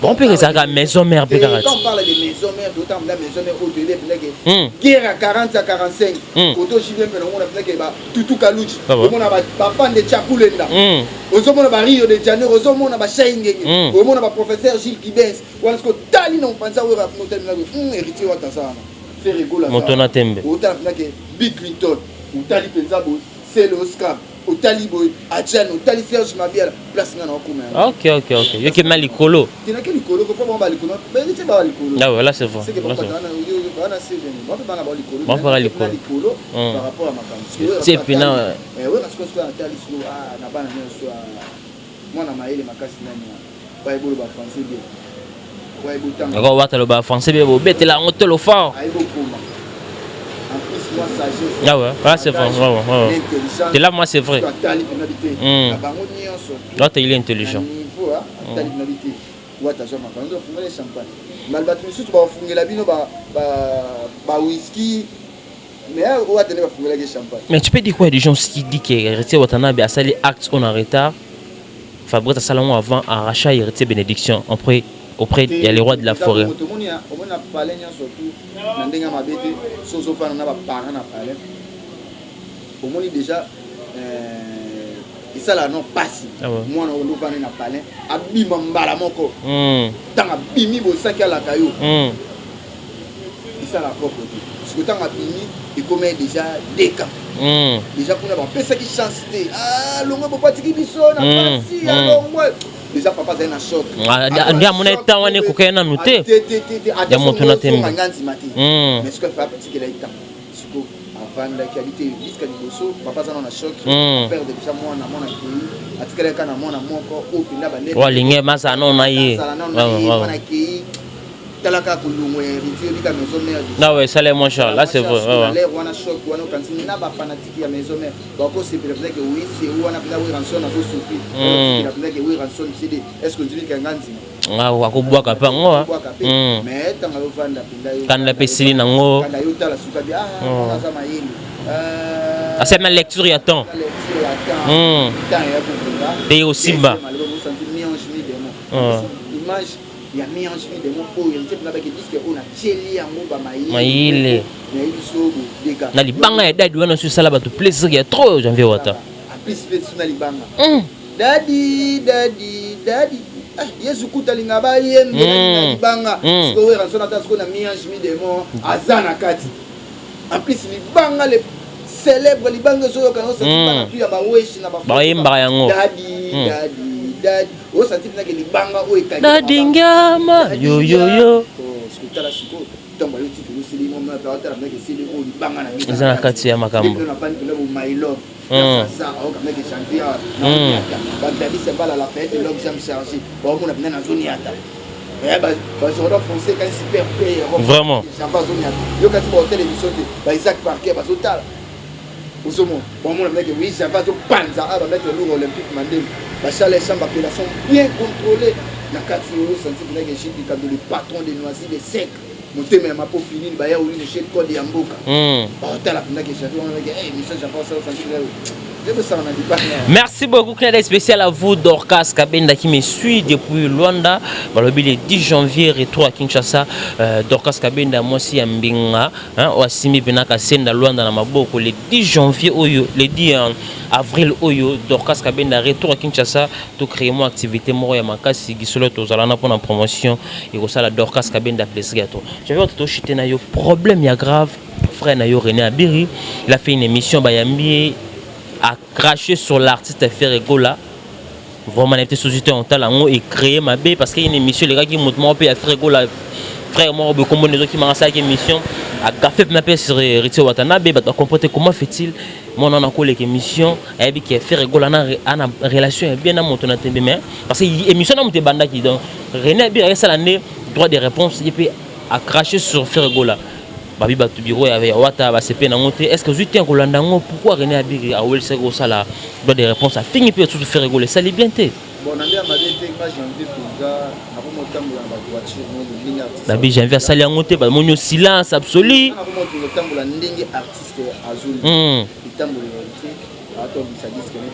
Bon, mpe ezalaka Maison Mère mpe kaka. Quand on parle de Maison Mère, totanga Maison Mère oyo toyebi mpendake guerre ya 40 ya 45, koto JB mpe namona mpendake batutu Kaluji, omona bafan de Chakulenda, ozomona baRio de Janeiro, ozomona bashai Ngenge, omona baprofesseur Gilles Kibens wana. Soki otali na mopanzi oyo otalinaki Héritier Wata aza wana, Ferre Gola. Moto na tembe. Otala mpendake Bill Clinton, otali mpenza boye Celeo Scan, otali boye Adjane, otali Serge Mabiala, place nga na okoma yango. Ok, yokema likolo. Tenaki likolo ko, mpo bango balikolo, Héritier baa likolo. Ah ouais, là c'est vrai. Seke bana seven bape bana bao likolo. Bango baka likolo. Likolo par rapport ya makambo. Tie pena. Wera sikoyo, sikoyo natali sikoyo na bana nyonso, mwana mayele makasi nani bayebi oloba français bien, bayebi otanga? Ako Wata loba français bien, bobetela yango tolo fort. Ayebi okoma, en plus moi sagesse. Ah ouais, là c'est vrai, ouais. L'intelligence. Et là, moi, c'est vrai. Atali mpena bi te na bango nyonso. Wata, il est intelligent. Na niveau atali mpena bi te, Wata azwa makambo, afungela champagne mbali, bato misusu bafungela bino ba whisky, mais Wata nde bafungelaki champagne. Mais tu peux dire quoi des gens qui disent que Héritier Watanabe a sali acte on en retard, Fabrice Asalongo avant arracha Héritier bénédiction auprès il y a les rois de la forêt? Omoni, omoni na palais nyonso tu na ndenge ya mabe te, so ozofanda na baparent na palais, omoni déjà esalaka no mpasi. Mwana oyo ndofanda na palais abima mbala moko, ntango abimi bosaki alaka yo, esalaka propre te. Siko ntango abimi, ekomi déjà deka déjà kuna bapesaki chance te. Alongwe, bopatiki biso na pasi, alongwe déjà, papa azali na choc. Nde amona etan wana ekokaya nanu te. Ya moto na tembe nga ndima te, mais sikoyo afa atikela ye temps. Siko avandaki abi te jusqu'à liboso, papa aza na choc, perdre déjà mwana, mwana akei, atikalaki kaka na mwana moko oyo mpenza bande alingi mazala nano na ye. Mwana akei, tala kaka kolongwa ya Héritier, oyebika Maison Mère. Ah ouais, ça l'est moins cher là, c'est vrai. L'air wana, choc wana, okanisi na bafanatike ya Maison Mère bakosepela mpenza ke oui, c'est wana mpenza Werrason azosouffrir, osepela mpenza ke Werrason CD. Est ce que ondimika nga ndima? Akobwaka mpe yango. Akobwaka mpe, mais ntango ayovanda mpenza, kanda mpe esili nango. Kanda yo tala suka bi, ah, aza mayele. Asali na lecture ya temps. Lecture ya temps, temps ya kokonga. Mpe osimba. Mi-ange mi-démon, image ya mi-ange mi-démon oyo Héritier mpenza baki disque oyo natieli yango bamayele. Nayebi so bodeka. Na libanga ya dadi wana, so esala bato plaisir ya trop, Janvier Wata. Apesi mpe so na libanga dadi dadi dadi, Yesu kuta alinga bayembela na libanga. Sikoyo Werrason ata sikoyo na mi-ange mi-démon aza na kati, en plus libanga le Célèbre libanga ezoyoka na osanti bana tu ya baweshi na Bayembaka yango. Daddy, daddy, daddy, osanti mpena ke libanga oyo ekangi. Daddy Ngiama yo yo yo. Tala sikoyo, ntango ayo tiki osili moma pe otala mpena ke esili oyo libanga na ngai. Eza na kati ya makambo. Nde nafandi mpena bo my love. Aza aoka mpena ke janvier naoniata bagladis mbala la fête longue jambe chargée, baomona mpena nazoniata bajordan français kani super p. Vraiment. Janvier azoniata yo kati bahotel émission te, baisaac Parker bazotala, ozomona, bamona mpena ke oui, janvier azopanza a bamaître lourd olympique mandembo bachale chambre appellation bien contrôlée na kati oyo santi mpena ke Gilles Dikando, le patron de Noisy de Sec, motema ya mapo finini baya olino chez code ya mboka, baotala mpenza ke janvier wana ke émission janvier osala santi mpena ezosala na libanga. Merci beaucoup, clin d'œil spécial à vous, Dorcas Kabenda, qui me suit depuis Luanda. Balobi, le 10 janvier, retour à Kinshasa. Dorcas Kabenda, moi aussi, à Mbinga, hein, Oasimi Benaka Senda, Luanda, na maboko. Le 10 janvier, oyo, le 10 avril, oyo, Dorcas Kabenda, retour à Kinshasa, to créer moi activité, moko ya makasi, Gisolo, tozalana pour la promotion, et ça, la Dorcas Kabenda, plaisir à toi. Je vais te chuter na yo, problème ya grave, frère na yo René Abiri, il a fait une émission, bayambi, a craché sur l'artiste Ferre Gola. Vraiment, na société en talango et créé mabe parce qu'il y a une émission, les gars qui montent moko ya Ferre Gola, frère moko boye kombo nezo kimanga, asalaki émission, agafe mpe mpe sur Héritier Watanabe. Bato bacomporte comment fait-il mwana wana koleka émission, ayebi ke Ferre Gola ana relation ya bien na moto na tembe. Mais parce que émission na moto ebandaki, donc René Abiri ayesala nde droit de réponse, ye mpe acraché sur Ferre Gola. Babi bato bureau ya Wata basepe nango te. Est ce que ozwi te kolanda yango? Pourquoi René Abiri awelisaki kosala droit de réponse, afingi mpe lisusu Ferre Gola? Esali bien te. Bon, na nde ya mabe te. Nga janvier mpenza nakomotambola na bavoiture mo ndenge artiste. Babi janvier asali yango te, bamoni yo silence absolu. Nakomotambola ndenge artiste azoli etambolela te, atobisa disque ne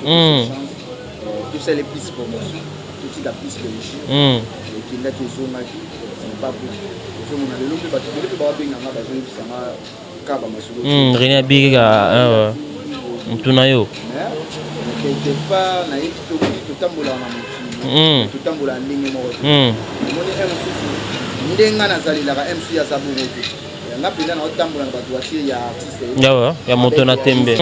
chance, tosala plus promotion, totika plus réussir. Ekendaki, ezongaki, ce n'est pas bon. Ozomona lelo mpe bato ebele mpe babenganga, bazoyebisanga kaka bamasolo. René Abiri kaka motu na yo. Mais quelque part nayebi tokoki totambolaka na mokili, totambolaka ndenge moko te. Omoni e mosusu ndenge nga nazalelaka, e mosusu aza bongo te. Nga mpenza naotambola na bato voiture ya artiste. Yawa ya moto na tembe.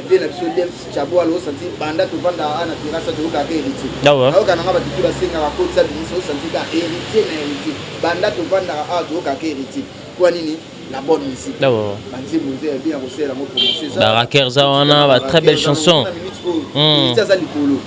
Vie na biso Dems Chabwalo, osanti banda tovanda na terrasse, toyokaka héritier. Nayoka nanga bato tu basengaka kotisa bimisa, osanti ka héritier na héritier. Banda tovandaka awa, toyokaka héritier. Kwa nini? La bonne musique, banzembo eza ya bien ya kosalela yango promotion. Baraker eza wana, ba très belle chanson. Héritier aza likolo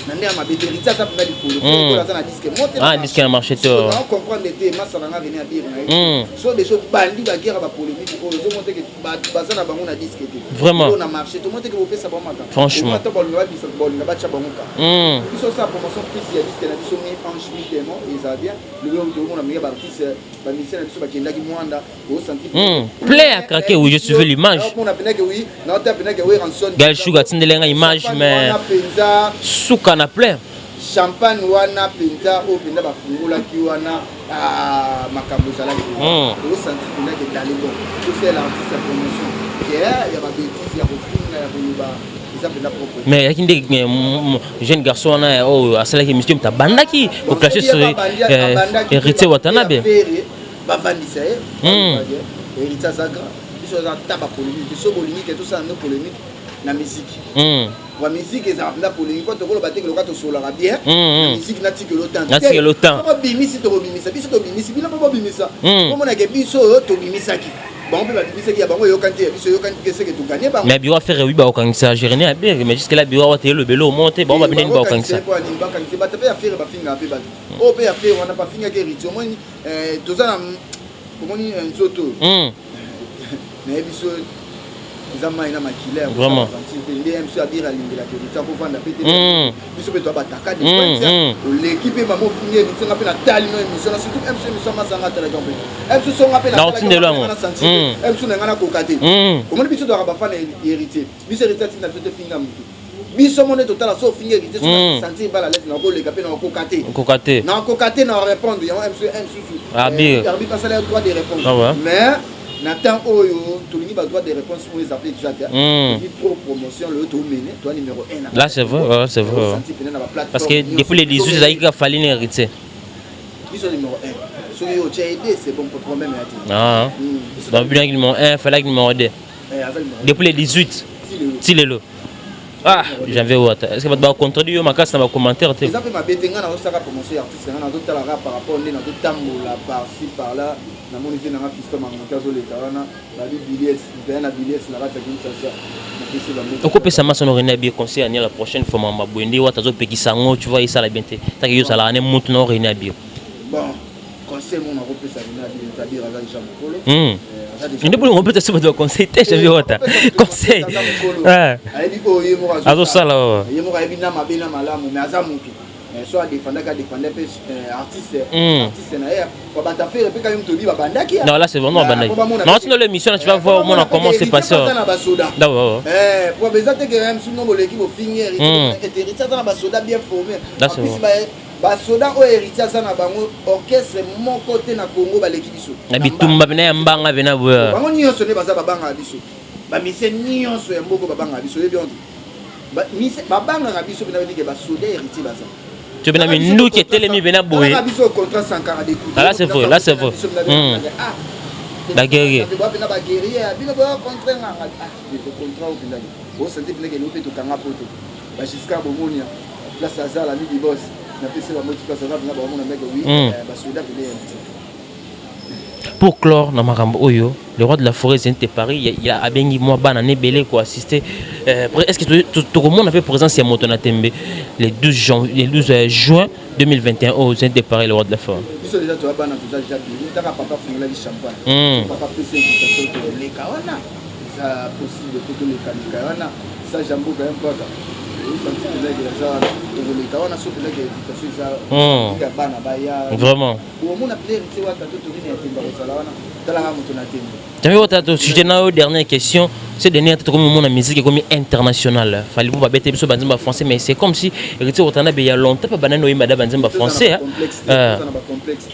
na ndenge ya mabe te. Héritier aza mpenza likolo, aza na disque. Ah, disque na marché te. Comprendre te, masa na nga René Abiri na ye so déjà bandi baguerre ya bapolémique oyo, ozomona teke bato baza na bango na disque te. Vraiment. Na marché, tomona teke bopesa bango makambo. Franchement. Ata balinga babisa, balinga batya bango ka biso osala promotion plus ya disque na biso, mi ange mi démon, eza bien. Lelo tomona mingi baartiste, bamusicien na biso bakendaki Mwanda, osanti Plein à craquer, oui, je suivais l'image. Naomona penake oui, naota penake oui, Ranson. Gaël Chouga atindeli nga image, mais mpenza suka na plein. Champagne wana mpenza oyo mpenza bafungolaki wana, makambo ezalaki, osanti mpenza ke dale bon, tosala artiste ya promotion ke ya babêtises, ya kofinga, ya koloba, eza mpenza propre. Mais yaki nde jeune garçon wana oyo asalaki émission, moto abandaki koclasher sur Héritier Watanabe. Bavandisa ye. Héritier aza grand, biso aza ta bapolémique te. So bolingi ke tosala nde polémique na musique, wa musique ezalaka mpenza polémique, po tokoloba te loka tosolaka bien na musique. Natikelo temps. Natikelo temps. Bobimisi, tokobimisa, biso tobimisi, bino mpo bobimisa. Omonake biso oyo tobimisaki, bango mpe babimisaki ya bango, eyokani te, ya biso eyokani te, seke toganye bango. Mais bureau affaire oyi bakokangisa Jérémy Abiri, mais jusque là bureau awata elobelo omo te, bango babineni bakokangisa. Bakangisa bato mpe ya Ferre, bafingaka mpe bato oyo mpe ya Ferre wana, bafingaki Héritier. Omoni toza na omoni nzoto nayebi so eza mai na makila. Vraiment. Nde biso Abiri alingelaka Héritier, akovanda mpe te. Biso mpe toya bataka de oleki mpe mama ofingi Héritier, nga mpe natali no émission na surtout mso émission masanga atalaki mpe mso songa mpe. Na otindelo yango. Mso na nga nakoka te. Omoni biso toyaka bafana Héritier, biso Héritier atinda biso te finga motu. Biso mone totala so ofingi Héritier, so sentir bala lese nakoleka mpe nakokoka te. Okoka te. Nakoka te na répondre yango mso msusu. Abiri. Arbi asala droit de réponse. Mais na temps oyo tolingi badroit de réponse oyo eza mpe déjà te. Tolingi trop promotion. Lelo tomene toa numéro 1. Là c'est vrai, ouais, c'est vrai, ouais. Parce que depuis le 18 ezalaki kaka Fally na Héritier. Biso numéro 1, soki otia aide, c'est bon, problème ya te. Ah. Donc binaki numéro 1, Fally numéro 2. Depuis le 18 ti lelo. Ah, Janvier Wata, est-ce que bato bacontredire yo makasi na bacommentaire te? Eza mpe mabe te. Ngai nazosaka promotion ya artiste. Ngai nazotalaka par rapport nde nazotambola par-ci par-là, namoni te nanga Fiston Mangoki azoleka wana, babi billets mpe na billets na kati ya Kinshasa, napesi bango. Okopesa masa no René Abie conseil ani la prochaine fois mamba boye nde Wata azopekisa yango, tu vois, esala bien te taki yo ozalaka ne mutu na René Abie. Bon, conseil mo nakopesa René Abie, c'est-à-dire aza déjà mokolo. Aza déjà Nde bolingo opesa so bato baconseil te. Janvier Wata, conseil. Aza mokolo. Ah. Ayebi oyo ye moko azosala oyo. Ye moko ayebi na mabe na malamu, mais aza motu. Mais so adefendaki, adefende mpe artiste. Artiste na ye po bato affaire mpe kayo moto obi babandaki. Non, là c'est vraiment bandaki. Non, sinon l'émission, tu vas voir au moins comment c'est passé. Aza na basoda. D'accord. Po eza te ke mosu no boleki bofingi Héritier. Aza na basoda bien formé. Là, En c'est plus, vrai. basoda oyo Héritier aza na bango, orchestre moko te na Congo baleki biso. Na bitumba pena ya mbanga pena boye. Bango nyonso nde baza, babangaka biso. Bamise nyonso ya mboka babangaka biso. Oyebi yango te, babangaka biso mpena, bayebike basoda Héritier baza. To pena minduki etelemi pena boye. Talaka biso contrat Sankara de. Ah, là, c'est vrai, là, c'est vrai. Baguerrier. Pena baguerrier, bino boya contre nganga. Ah, contrat oyo mpendaki osante mpendaki eloko mpe tokanga poto bagiscard bomonia place aza la midi boss, napesi bango ti place aza mpena baomona ndeke wi basoda pene ya Héritier. Pour clore na makambo oyo, le roi de la forêt, Zénith de Paris, ya abengi mwa bana na ebele koassister. Est ce que tokomona mpe présence ya moto na tembe le 12 janvier, le 12 juin 2021 au Zénith de Paris, le roi de la forêt? Biso déjà toya bana, toza déjà bili taka. Papa fungolaki champagne. Papa pesi invitation, toleka wana, eza possible po tolekaleka wana. Sage ya mboka ya mpaka osanti mpenzaki eza wana, tokoleka wana so mpenzaki invitation eza ya bana baya. Vraiment. Omona peut Héritier Wata to torine ya tembe kozala wana, talaka moto na tembe. Janvier Wata, to sujet na yo, dernière question. Ce dernier tokomi omona musique ekomi internationale. Fally po babete biso banzembo ya français, mais c'est comme si Héritier Watanabe ya longtemps mpe banani oyemba da banzembo ya français, hein.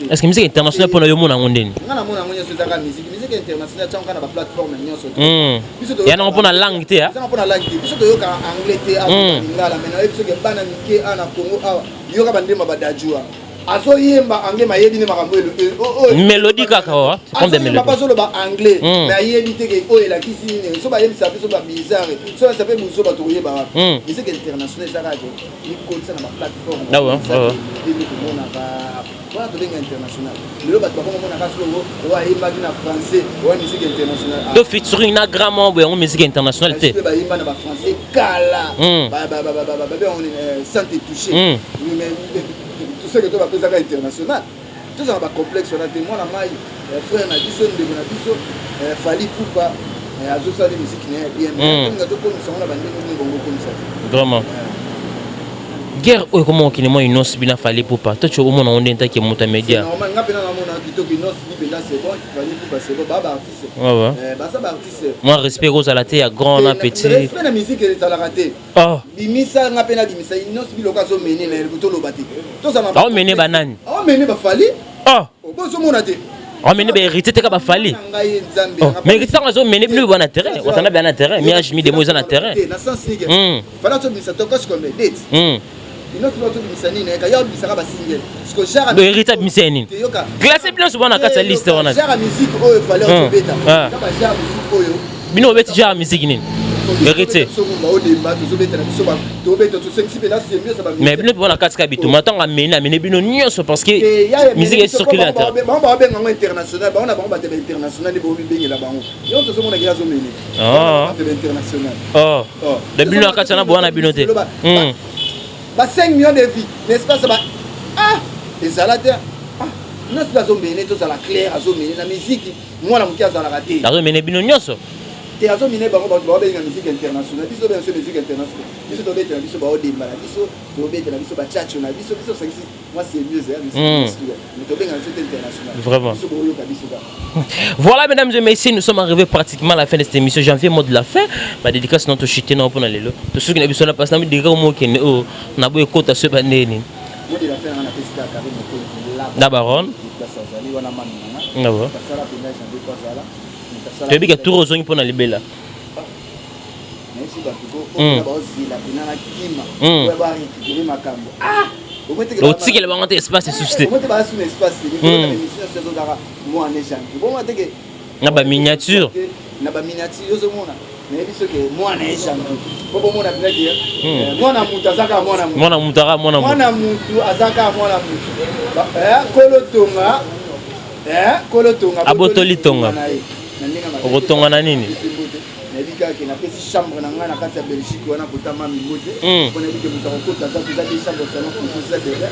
Est ce que musique internationale mpona yo omona yango ndeni? Nga namona yango nyonso ezaka musique. Musique internationale tiango kaka na baplateforme nyonso te. Biso Ya nango mpona langue te, ah? Eza mpona langue te. Biso toyokaka anglais te awa, lingala, mais nayebi soki bana mike awa na Congo awa yoka bandemba badaju wana azoyemba anglais, mayebi nde makambo oyo. Mélodie kaka, oh, c'est comme des azoyemba mélodies. Azoloba anglais, mais ayebi te ke oyo elakisi nini. So bayebisa biso babizarre, so bayebisa mpe buzo, bato koyeba wapi? Musique internationale eza kaka mikotisa na baplateforme. Ah ouais, ah ouais. Ndenge tomonaka wana, tobenga international. Lelo bato bakomomonaka solo oyo ayembaki na français, oyo musique internationale. To featuring na grand mot boye, yango musique internationale te. Mpe bayemba na bafrançais kala. Babenga sans te toucher. Mais tout ce que to bapesaka international, tozala bacomplexe wana te. Mwana mai, frère na biso, ndeko na biso Fally Ipupa azosala musique na ye bien, mais tolinga tokomisa ngo na bandenge nini bongo okomisa te. Vraiment, guerre oyo ekoma okende mwa Innoss'B na Fally Ipupa, to ti omona ngo ndenge taki moto ya média? Normal, nga mpena namona kitoko. Innoss'B mpenza c'est bon, Fally Ipupa c'est bon, baa baartiste. Baza baartiste. Mwa respect ekozala te ya grand na petit? Respect na musique ezalaka te. Oh. Bimisa nga mpe nabimisa. Innoss'B biloko azomene na ye, toloba te. Tozala Aomene banani? Aomene baFally. Oh. Bozomona te. Aomene bahéritier te, ka baFally. Ngai Nzambe. Oh, mais héritier ntango azomene bino boa na terrain, watanda bea na terrain, mirage midemo eza na terrain. Te, na sens nike Fally azobimisa tokos combien date? Innoss'B azobimisa nini? Ka ya obimisaka basingle parce que genre Do héritier abimisa ye nini? Te, yoka. Classe bino nyonso bwana na kati ya liste wana. Genre ya musique oyo Fally azobeta, eza ba genre musique oyo. Bino obeti genre musique nini, héritier? Baodemba tozobeta na biso, tobeta, tosengisi mpe na symbiose. Mais bino mpe wana kati ka bituma, ntango amene amene bino nyonso parce que musique ecircule na terrain. Bango babenga yango international. Bango na bango bato ya international nde bomibengela bango nyonso. Tozomonaki azomene bato ya international. Oh. De bino na kati wana bowana bino te. Ba 5 millions de vues n'est-ce pas? Ba ah, ezala te. Ah, nyonso azomene, tozala clair, azomene na musique mwana moke azalaka te. Azomene bino nyonso. Te, azomine bango bato baobenga musique internationale. Biso tobenga biso musique internationale. Biso tobetela biso baodemba na biso, tobetela biso bachacho na biso. Biso tosangisi mwa symbiose ya musique, mais tobenga biso te international. Vraiment. Biso boyoka biso kaka. Voilà, mesdames et messieurs, nous sommes arrivés pratiquement à la fin de cette émission. Janvier, mot de la fin. Ma dédicace, notre chité, non, pour lelo. Tout ce qui n'a besoin de passer, na mo kene oh, na boye kota so ba ndeni. Mot de la fin nanga, napesi kaka Karine Mokonzi. Na baronne. Place azali wana, mami nanga. Tasala mpenza Janvier po azala moto asala. Toyebi ke tour ozongi mpona libela. Nayebisi bato ko oyo baozela mpena na kima oyo barécupérer makambo. Ah, otikela bango te espace esusu te. Omo te baasuna espace te. Émission nyonso ezozaka mwana Janvier bongo teke. Na baminiature. Na baminiature ozomona, nayebi soki mwana ye janvier, po bomona mpinaki mwana mutu aza kaka mwana mutu. Mwana mutu aka mwana mutu. Mwana mutu aza kaka mwana mutu. Kolo tonga, kolo tonga. Abotoli tonga. Na ye na ndenge mabe. Okotonga na nini? Nayebi kaka napesi chambre na ngai na kati ya Belgique wana, kota mami mbote, mpo nayebi ke moto akokota aza toza te. Chambre, salon, cuisine, eza déjà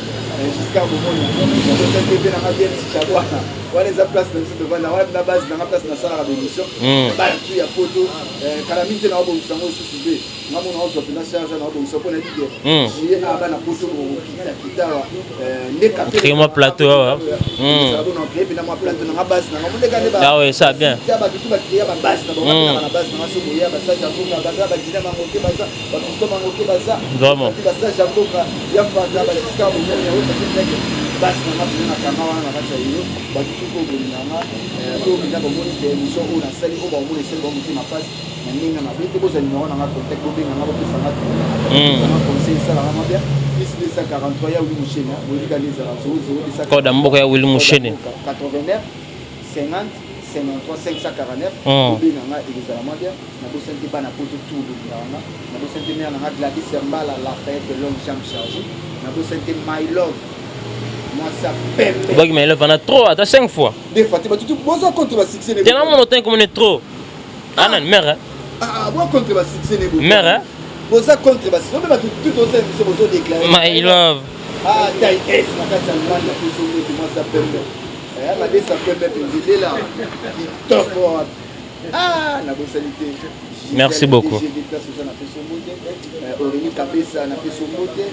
jusqu'à bomoni. Nabosaki mpe nanga bien chabwana wana, eza place na biso tovanda wana na base nanga, place nasalaka bémission. Bana tu ya poto, kala mingi te naobongisa yango lisusu mpe nga mona ozwa mpenza charge, naobongisa mpo nayebi ke juillet a bana poto bokokita awa nde. Créer mwa plateau awa. Créer mpenza mwa plateau nanga, base nanga mondeka nde. Ah ouais, ça bien. Tia bato tu bacréa babase na bango, bapelaka na base nanga. So boya basage ya mboka baza, bagina mangoke baza, bapisto mangoke baza. Basage ya mboka ya mpanda bajiska bomoni yango sasindeke base nanga mpena na kanga wana na kati ya yo. Bato tu ko bolinganga oyo mpenza bomoni ke émission oyo nasali oyo, baomona esali bango motema mpasi na ndenge mabe te. Bozwa numéro nanga contact, bobenganga, bopesanga conseil, esalanga mwa bien. Plus 243 ya Willy Mushene, boyebika nde ezala 00. Code ya mboka ya Willy Mushene. 89 50 53 549. Obenganga, ekozala mwa bien. Nabosani te bana poto tour bolingaka. Nabosani te mare nanga Gladys Mbala Lafayette, longue jambe chargée. Nabosani te My Love, mwasa pembe. Obaki My Love wana trop, ata 5 fois. Deux fois te. Bato boza contre basuccès ne. Tena mono ten komone trop ana mare, hein? Ah, boza contre basuccès ne. Mare, hein? Boza contre basuccès obe bato tout osala biso bozodéclare. My Love. Ah, taille S na kati ya Lwanda, peso moto mwasa pembe, madesa pembe mpenza, elela kitoko. Ah, nabosani te. Merci beaucoup. Place oza, napesi mbote. Aurélie Kabesa, napesi mbote.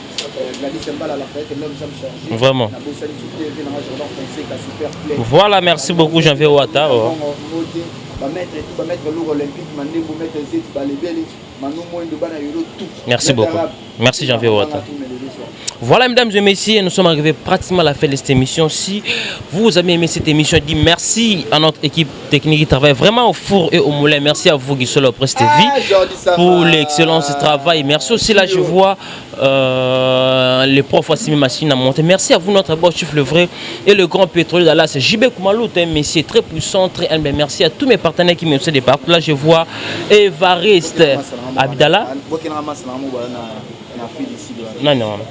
Gladys Mbala Lafayette, l'homme jambe chargé. Vraiment. Nabosani su TV nanga Jordan Fonseca, super play. Voilà, merci beaucoup Janvier Wata, oh. Mbote bamaître tout, bamaître lourd olympique Mandembo, maître Zet Balebele, Manu Moindo, bana yolo tout. Merci beaucoup. Merci Janvier Wata. Voilà, mesdames et messieurs, nous sommes arrivés pratiquement à la fin de cette émission. Si vous avez aimé cette émission, dites merci à notre équipe technique qui travaille vraiment au four et au moulin. Merci à vous, Guy Presse TV, Ah, pour l'excellence du travail. Merci aussi, là, je vois les profs Assimi Machine à monter. Merci à vous, notre boss, chef le vrai, et le grand pétrolier d'Allas, JB Koumalou, un messieurs très puissant, très humble. Merci à tous mes partenaires qui me suivent de partout. Là, je vois Evariste Abdallah. Non, non, non.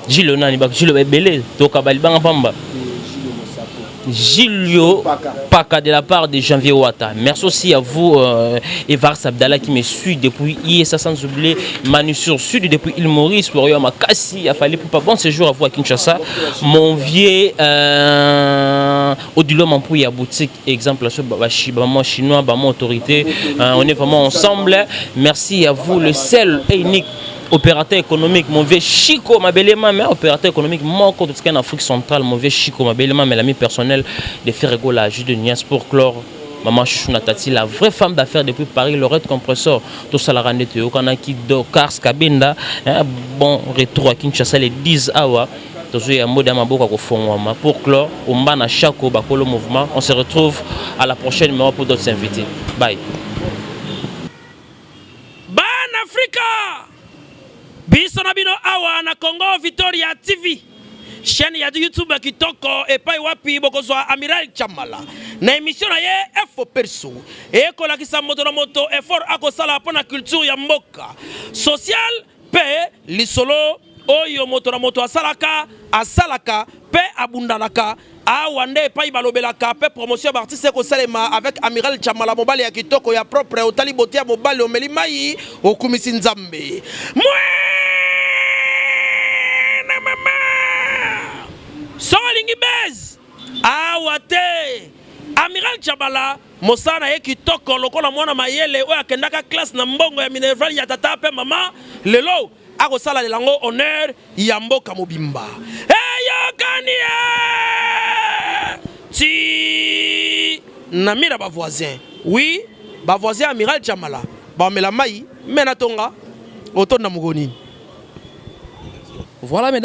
Gilo nani? Gilo ebele, tokaba libanga pamba. Gilio Paka de la part de Janvier Wata. Merci aussi à vous, Evar Abdallah qui me suit depuis ISA, sans oublier Manu sur Sud depuis île Maurice, Warrior Makassi, a fallu pour pas bon séjour à vous à Kinshasa. Mon vieux Odilo Mampouya boutique, exemple, maman chinois, maman autorité, on est vraiment ensemble. Merci à vous, le seul et unique opérateur économique, mon vieux Chico Mabelema, mais opérateur économique, mon tout ce en Afrique centrale, mon vieux Chico Mabelema, mais l'ami personnel de Ferrego, la juge de Nias. Pour clore, Maman Chouchouna Tati, la vraie femme d'affaires depuis Paris, Lorette Compressor, tout ça la rende Kanaki Do, Kars Kabenda, hein, bon retour à Kinshasa les 10 awa. Tozo ya mode ya maboko kofongwama. Pour clore, Ombana Chako Bakolo Mouvement, on se retrouve à la prochaine numéro pour d'autres invités. Bye. Bana Afrika, biso na bino awa na Congo Victoria TV, chaîne ya YouTube ya kitoko, epai wapi bokozwa Amiral Chamala na émission na ye Efo Perso, ekolakisa moto na moto effort akosala mpo na culture ya mboka, social mpe lisolo oyo moto na moto asalaka asalaka mpe abundanaka. Awa nde epai balobelaka mpe promotion ya baartiste ekosalema avec Amiral Chamala, mobali ya kitoko ya propre. Otali bote ya mobali, omeli mai, okumisi Nzambe. Mwana mama, soki olingi base awa te, Amiral Chamala, mosala na ye kitoko lokola mwana mayele oyo akendaka classe na mbongo ya minerval ya tata mpe mama, lelo akosala yango honneur ya mboka mobimba. Eyokani ye ti na mira bavoisin. Oui, bavoisin Amiral Chamala bamela mai me na tonga otonda mokoni. Voilà, mesdames.